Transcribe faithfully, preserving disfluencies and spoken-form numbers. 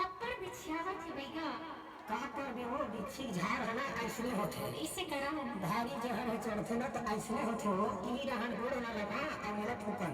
अब्बड़ बिछियावत हे बइगा। का करबे वो, बिच्छी झार ह ना, अइसने होथे। इसे करम। भारी जहर ह चढ़थे ना, त अइसने होथे वो। इही रहन गोड़ ना लगा, अउ मोला फूकन।